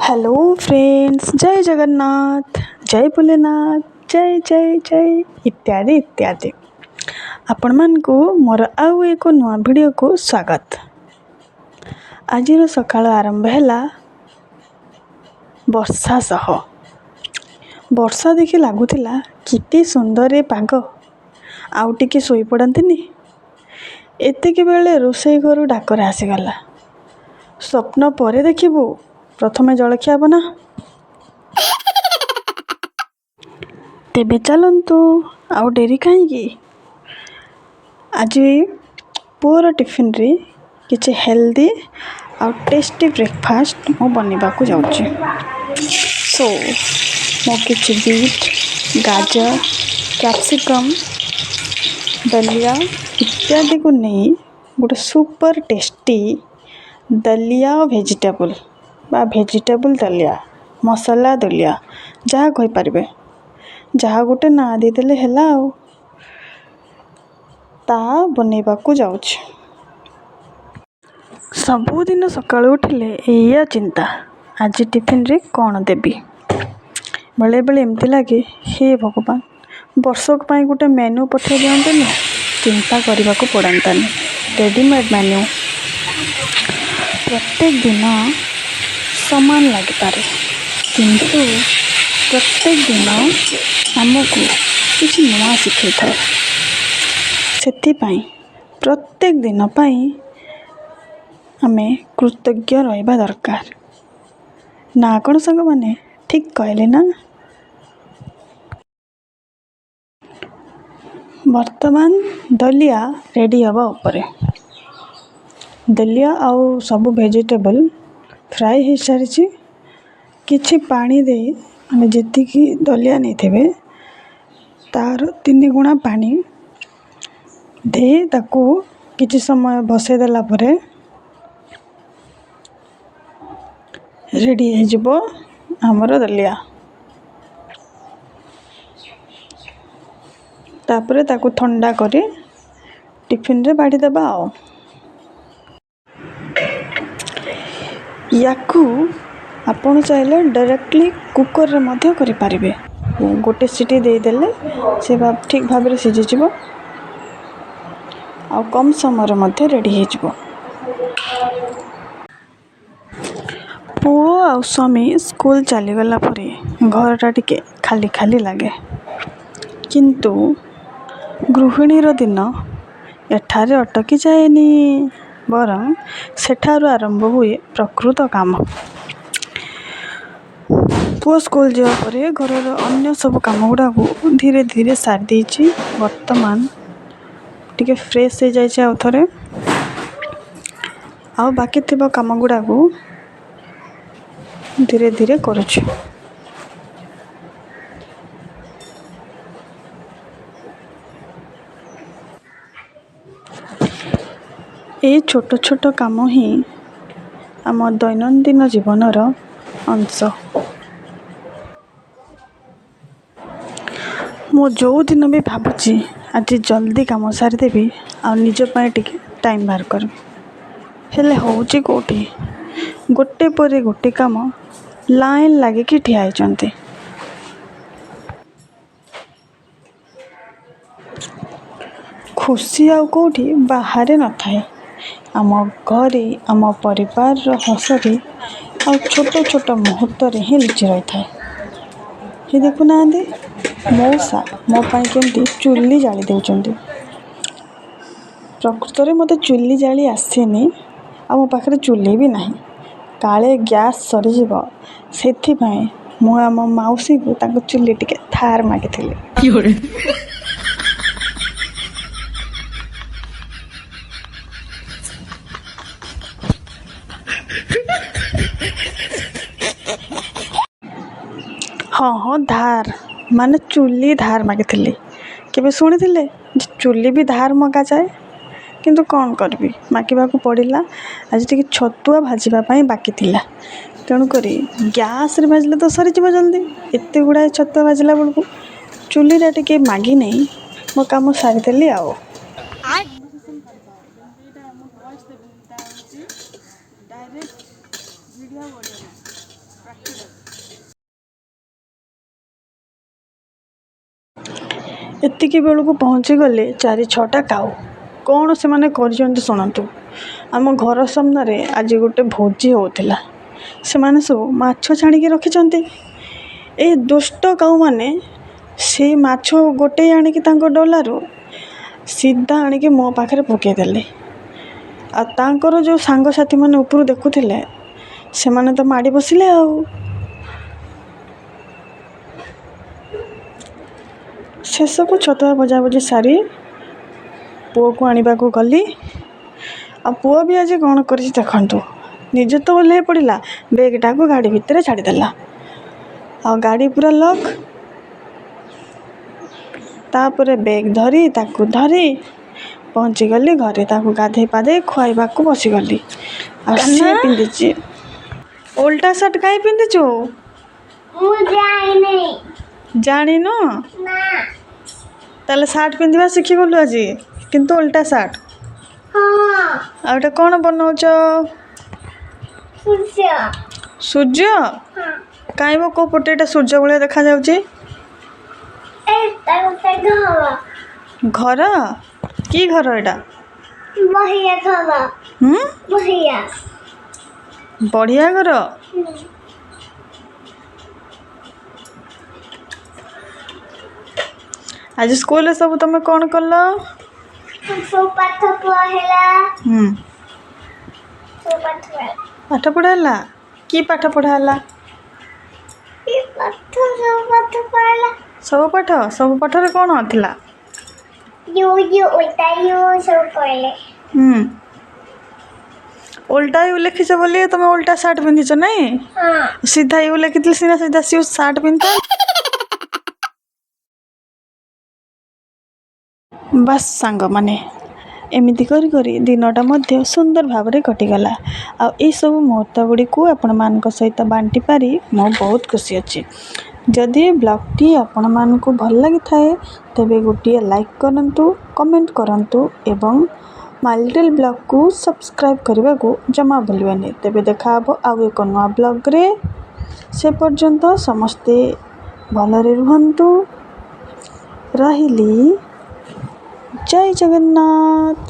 Hello friends, ଜୟ ଜଗନ୍ନାଥ, ଜୟ ଭୋଲେନାଥ, ଜୟ ଜୟ ଜୟ ଇତ୍ୟାଦି ଇତ୍ୟାଦି। ଆପଣମାନଙ୍କୁ ମୋର ଆଉ ଏକ ନୂଆ ଭିଡ଼ିଓକୁ ସ୍ୱାଗତ। ଆଜିର ସକାଳ ଆରମ୍ଭ ହେଲା ବର୍ଷା ସହ। ବର୍ଷା ଦେଖି ଲାଗୁଥିଲା କେତେ ସୁନ୍ଦର ଏ ପାଗ, ଆଉ ଟିକେ ଶୋଇପଡ଼ନ୍ତିନି। ଏତିକି ବେଳେ ରୋଷେଇ ଘରୁ ଡାକରା ଆସିଗଲା, ସ୍ୱପ୍ନ ପରେ ଦେଖିବୁ, ପ୍ରଥମେ ଜଳଖିଆ ବନା। ତେବେ ଚାଲନ୍ତୁ, ଆଉ ଡେରି କାହିଁକି? ଆଜି ପୁଅର ଟିଫିନରେ କିଛି ହେଲ୍ଦି ଆଉ ଟେଷ୍ଟି ବ୍ରେକଫାଷ୍ଟ ମୁଁ ବନେଇବାକୁ ଯାଉଛି। ସୋ ମୁଁ କିଛି ବିଟ୍, ଗାଜର, କ୍ୟାପ୍ସିକମ୍, ଦଲିଆ ଇତ୍ୟାଦିକୁ ନେଇ ଗୋଟେ ସୁପର ଟେଷ୍ଟି ଦଲିଆ ଭେଜିଟେବୁଲ୍ ବା ଭେଜିଟେବୁଲ୍ ଦଲିଆ, ମସଲା ଦଲିଆ, ଯାହା କହିପାରିବେ, ଯାହା ଗୋଟେ ନାଁ ଦେଇଦେଲେ ହେଲା ଆଉ, ତା ବନେଇବାକୁ ଯାଉଛି। ସବୁଦିନ ସକାଳୁ ଉଠିଲେ ଏଇଆ ଚିନ୍ତା, ଆଜି ଟିଫିନରେ କ'ଣ ଦେବି। ବେଳେବେଳେ ଏମିତି ଲାଗେ, ହେ ଭଗବାନ, ବର୍ଷକ ପାଇଁ ଗୋଟେ ମେନୁ ପଠାଇ ଦିଅନ୍ତେନି, ଚିନ୍ତା କରିବାକୁ ପଡ଼ନ୍ତାନି, ରେଡ଼ିମେଡ଼୍ ମେନ୍ୟୁ। ପ୍ରତ୍ୟେକ ଦିନ ସମାନ ଲାଗିପାରେ, କିନ୍ତୁ ପ୍ରତ୍ୟେକ ଦିନ ଆମକୁ କିଛି ନୂଆ ଶିଖେଇଥାଏ। ସେଥିପାଇଁ ପ୍ରତ୍ୟେକ ଦିନ ପାଇଁ ଆମେ କୃତଜ୍ଞ ରହିବା ଦରକାର। ନା କ'ଣ ସାଙ୍ଗମାନେ, ଠିକ୍ କହିଲେ ନା? ବର୍ତ୍ତମାନ ଦଲିଆ ରେଡ଼ି ହେବା ଉପରେ। ଦଲିଆ ଆଉ ସବୁ ଭେଜିଟେବଲ୍ ଫ୍ରାଏ ହେଇସାରିଛି। କିଛି ପାଣି ଦେଇ, ମାନେ ଯେତିକି ଦଲିଆ ନେଇଥିବେ ତାର 3 ଗୁଣା ପାଣି ଦେଇ ତାକୁ କିଛି ସମୟ ବସେଇ ଦେଲା ପରେ ରେଡ଼ି ହେଇଯିବ ଆମର ଦଲିଆ। ତାପରେ ତାକୁ ଥଣ୍ଡା କରି ଟିଫିନରେ ବାଢ଼ିଦେବା। ଆଉ ୟାକୁ ଆପଣ ଚାହିଁଲେ ଡାଇରେକ୍ଟଲି କୁକର୍ରେ ମଧ୍ୟ କରିପାରିବେ। ଗୋଟେ ସିଟି ଦେଇଦେଲେ ସେ ଠିକ୍ ଭାବରେ ସିଝିଯିବ ଆଉ କମ୍ ସମୟରେ ମଧ୍ୟ ରେଡ଼ି ହେଇଯିବ। ପୁଅ ଆଉ ସ୍ୱାମୀ ସ୍କୁଲ ଚାଲିଗଲା ପରେ ଘରଟା ଟିକେ ଖାଲି ଖାଲି ଲାଗେ, କିନ୍ତୁ ଗୃହିଣୀର ଦିନ ଏଠାରେ ଅଟକି ଯାଏନି, ବରଂ ସେଠାରୁ ଆରମ୍ଭ ହୁଏ ପ୍ରକୃତ କାମ। ପୁଅ ସ୍କୁଲ ଯିବା ପରେ ଘରର ଅନ୍ୟ ସବୁ କାମ ଗୁଡ଼ାକୁ ଧୀରେ ଧୀରେ ସାରି ଦେଇଛି। ବର୍ତ୍ତମାନ ଟିକେ ଫ୍ରେଶ୍ ହେଇଯାଇଛି ଆଉ ଥରେ, ଆଉ ବାକି ଥିବା କାମ ଗୁଡ଼ାକୁ ଧୀରେ ଧୀରେ କରୁଛି। ଏଇ ଛୋଟ ଛୋଟ କାମ ହିଁ ଆମ ଦୈନନ୍ଦିନ ଜୀବନର ଅଂଶ। ମୁଁ ଯେଉଁଦିନ ବି ଭାବୁଛି ଆଜି ଜଲ୍ଦି କାମ ସାରିଦେବି ଆଉ ନିଜ ପାଇଁ ଟିକେ ଟାଇମ୍ ବାହାର କରିବି, ହେଲେ ହେଉଛି କେଉଁଠି, ଗୋଟେ ପରେ ଗୋଟେ କାମ ଲାଇନ୍ ଲାଗିକି ଠିଆ ହେଇଛନ୍ତି। ଖୁସି ଆଉ କେଉଁଠି ବାହାରେ ନଥାଏ, ଆମ ଘରେ, ଆମ ପରିବାରର ହସରେ ଆଉ ଛୋଟ ଛୋଟ ମୁହୂର୍ତ୍ତରେ ହିଁ ଲୁଚି ରହିଥାଏ। ହେ ଦେଖୁନାହାନ୍ତି, ମଉସା ମୋ ପାଇଁ କେମିତି ଚୁଲି ଜାଳି ଦେଉଛନ୍ତି। ପ୍ରକୃତରେ ମୋତେ ଚୁଲି ଜାଳି ଆସେନି ଆଉ ମୋ ପାଖରେ ଚୁଲି ବି ନାହିଁ, କାଳେ ଗ୍ୟାସ୍ ସରିଯିବ, ସେଥିପାଇଁ ମୁଁ ଆମ ମାଉସୀକୁ ତାଙ୍କ ଚୁଲି ଟିକେ ଧାର ମାଗିଥିଲି। ହଁ ହଁ, ଧାର ମାନେ ଚୁଲି ଧାର ମାଗିଥିଲି। କେବେ ଶୁଣିଥିଲେ ଯେ ଚୁଲି ବି ଧାର ମଗାଯାଏ? କିନ୍ତୁ କ'ଣ କରିବି, ମାଗିବାକୁ ପଡ଼ିଲା। ଆଜି ଟିକେ ଛତୁଆ ଭାଜିବା ପାଇଁ ବାକି ଥିଲା, ତେଣୁକରି ଗ୍ୟାସ୍ରେ ଭାଜିଲେ ତ ସରିଯିବ ଜଲ୍ଦି, ଏତେ ଗୁଡ଼ାଏ ଛତୁଆ ଭାଜିଲା ବେଳକୁ ଚୁଲିଟା ଟିକେ ମାଗି ନେଇ ମୋ କାମ ସାରିଦେଲି। ଆଉ ଏତିକି ବେଳକୁ ପହଞ୍ଚିଗଲେ ଚାରି ଛଅଟା କାଉ। କ'ଣ ସେମାନେ କରିଛନ୍ତି ଶୁଣନ୍ତୁ। ଆମ ଘର ସାମ୍ନାରେ ଆଜି ଗୋଟେ ଭୋଜି ହେଉଥିଲା। ସେମାନେ ସବୁ ମାଛ ଛାଣିକି ରଖିଛନ୍ତି। ଏଇ ଦୁଷ୍ଟ କାଉମାନେ ସେଇ ମାଛ ଗୋଟେଇ ଆଣିକି ତାଙ୍କ ଡଲାରୁ ସିଧା ଆଣିକି ମୋ ପାଖରେ ପକାଇଦେଲେ। ଆଉ ତାଙ୍କର ଯେଉଁ ସାଙ୍ଗସାଥିମାନେ ଉପରୁ ଦେଖୁଥିଲେ, ସେମାନେ ତ ମାଡ଼ି ବସିଲେ। ଆଉ ଶେଷକୁ ଛତୁଆ ଭଜାଭୁଜି ସାରି ପୁଅକୁ ଆଣିବାକୁ ଗଲି। ଆଉ ପୁଅ ବି ଆଜି କ'ଣ କରିଛି ଦେଖନ୍ତୁ। ନିଜେ ତ ଓହ୍ଲେଇ ପଡ଼ିଲା, ବେଗ୍ଟାକୁ ଗାଡ଼ି ଭିତରେ ଛାଡ଼ିଦେଲା ଆଉ ଗାଡ଼ି ପୁରା ଲକ୍। ତାପରେ ବେଗ୍ ଧରି, ତାକୁ ଧରି ପହଞ୍ଚିଗଲି ଘରେ। ତାକୁ ଗାଧେଇ ପାଧେଇ ଖୁଆଇବାକୁ ବସିଗଲି। ଆଉ ସିଏ ପିନ୍ଧିଛି ଓଲଟା ସାର୍ଟ। କାହିଁ ପିନ୍ଧିଛୁ? ମୁଁ ଜାଣିନି। ଜାଣିନୁ? ନା। ତାହେଲେ ସାର୍ଟ ପିନ୍ଧିବା ଶିଖିଗଲୁ ଆଜି, କିନ୍ତୁ ଓଲଟା ସାର୍ଟ। ହଁ। ଆଉ ଏଇଟା କ'ଣ ବନଉଛ? ସୂର୍ଯ୍ୟ। ସୂର୍ଯ୍ୟ? ହଁ। କାଇଁ ମ, କୋଉ ପଟେ ଏଇଟା ସୂର୍ଯ୍ୟ ଭଳିଆ ଦେଖାଯାଉଛି? ଏଇଟା ଗୋଟେ ଘର। ଘର? କି ଘର ଏଇଟା? ବଢିଆ ଘର। ହୁଁ। ବଢିଆ। ବଢ଼ିଆ ଘର। ଆଜି ସ୍କୁଲରେ ସବୁ ତମେ କ'ଣ କଲ? ସବୁ ପାଠ ପଢା ହେଲା। ସବୁ ପାଠ ପଢା। ପାଠ ପଢ଼ା ହେଲା? କି ପାଠ ପଢ଼ା ହେଲା? କି ପାଠ, ସବୁ ପାଠ ପଢା। ସବୁ ପାଠ? ସବୁ ପାଠରେ କ'ଣ ଥିଲା? You, you, ଓଲଟା you ସବୁ ପଢିଲେ। ହୁଁ, ଓଲଟା you ଲେଖିଛ ବୋଲି ତମେ ଓଲଟା ସାର୍ଟ ପିନ୍ଧିଛ, ନାଇଁ? ହଁ। ସିଧା you ଲେଖିଥିଲେ ସିନା ସିଧା ସିଉ ସାର୍ଟ ପିନ୍ଧିଥାନ୍ତ। ବାସ୍ ସାଙ୍ଗମାନେ, ଏମିତି କରି କରି ଦିନଟା ମଧ୍ୟ ସୁନ୍ଦର ଭାବରେ କଟିଗଲା। ଆଉ ଏଇସବୁ ମୁହୂର୍ତ୍ତ ଗୁଡ଼ିକୁ ଆପଣମାନଙ୍କ ସହିତ ବାଣ୍ଟି ପାରି ମୁଁ ବହୁତ ଖୁସି ଅଛି। ଯଦି ବ୍ଲଗ୍ଟି ଆପଣମାନଙ୍କୁ ଭଲ ଲାଗିଥାଏ, ତେବେ ଗୋଟିଏ ଲାଇକ୍ କରନ୍ତୁ, କମେଣ୍ଟ କରନ୍ତୁ ଏବଂ ମାଇ ଲିଟିଲ୍ ବ୍ଲଗ୍କୁ ସବସ୍କ୍ରାଇବ୍ କରିବାକୁ ଜମା ଭୁଲିବେନି। ତେବେ ଦେଖା ହେବ ଆଉ ଏକ ନୂଆ ବ୍ଲଗ୍ରେ। ସେ ପର୍ଯ୍ୟନ୍ତ ସମସ୍ତେ ଭଲରେ ରୁହନ୍ତୁ। ରହିଲି, ଜୟ ଜଗନ୍ନାଥ।